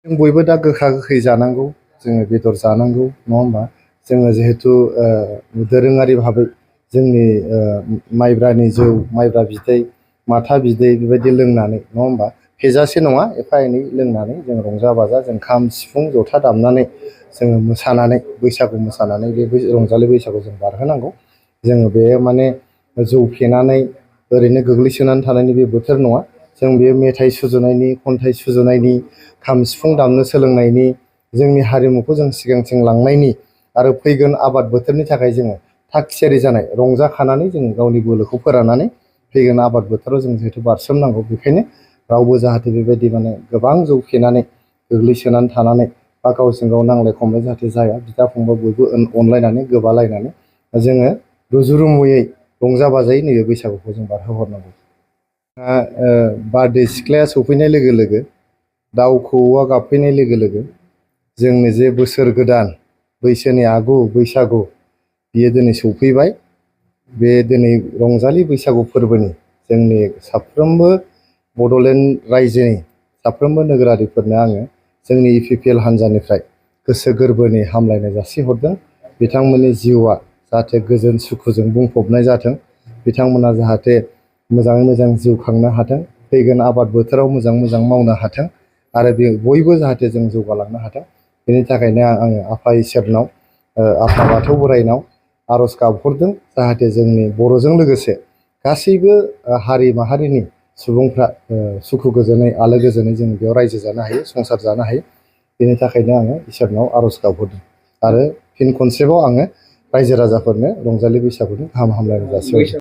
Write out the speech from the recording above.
जों बयबो दा गोखा गोखै जानांगौ, जोङो बेदर जानांगौ, नङा होमबा? जोङो जिहेथु दोरोङारि भाबै जोंनि माइब्रानि जौ, माइब्रा बिदै, माथा बिदै बेबायदि लोंनानै, नङा होमबा? फेजासे नङा, एफा एनै लोंनानै जों रंजा बाजा जों खाम, सिफुं, जथा दामनानै जोङो मोसानानै बैसागु मोसानानै बे रंजालि बैसागु जों बारहोनांगौ। जोङो बे माने जौ फेनानै ओरैनो गोग्लैसोनानै थानायनि बे बोथोर नङा। जों बे मेथाइ सुजुनायनि, खन्थाइ सुजुनायनि, खाम सिफुं दामनो सोलोंनायनि, जोंनि हारिमुखौ जों सिगांथिं लांनायनि आरो फैगोन आबाद बोथोरनि थाखाय जोङो थाग थियारि जानाय, रंजाखानानै जों गावनि बोलोखौ फोराननानै फैगोन आबाद बोथोराव जों जिहेथु बारसोमनांगौ। बेखायनो रावबो जाहाथे बेबायदि माने गोबां जौ फेनानै गोग्लैसोनानै थानानै बा गावजों गाव नांलाय खमलाय जाहाथे जाया, बिदा फंबाय बयबो अनलायनानै गोबालायनानै जोङो रुजु रुमुयै रंजा बाजायै नैबे बैसागुखौ जों बारहोहरनांगौ। बारदै सिख्लाया सौफैनाय लोगो लोगो, दाउ खौवौआ गाबफैनाय लोगो लोगो जोंनि जे बोसोर गोदान बैसोनि आगु बैसागु बियो दिनै सौफैबाय। बे दिनै रंजालि बैसागु फोरबोनि जोंनि साफ्रोमबो बड'लेण्ड रायजोनि साफ्रोमबो नोगोरारिफोरनो आङो जोंनि इउपिपिएल हान्जानिफ्राय गोसो गोरबोनि हामलायनाय जासिहरदों। बिथांमोननि जिउआ जाहाथे गोजोन सुखुजों बुंफबनाय जाथों, बिथांमोना जाहाथे मोजाङै मोजां जिउ खांनो हाथों, फैगोन आबाद बोथोराव मोजां मोजां मावनो हाथों आरो बयबो जाहाथे जों जौगालांनो हाथों। बेनि थाखायनो आङो आफा इसोरनाव, आफा बाथौ बोराइनाव आर'ज गाबहरदों, जाहाथे जोंनि बर'जों लोगोसे गासैबो हारि माहारिनि सुबुंफ्रा सुखु गोजोनै आलो गोजोनै जों बेयाव रायजो जानो हायो, संसार जानो हायो। बेनि थाखायनो आङो इसोरनाव आर'ज गाबहरदों आरो फिन खनसेबाव आङो रायजो राजाफोरनो रंजालि बैसागुनि गाहाम हामलायनाय जासिहरदों।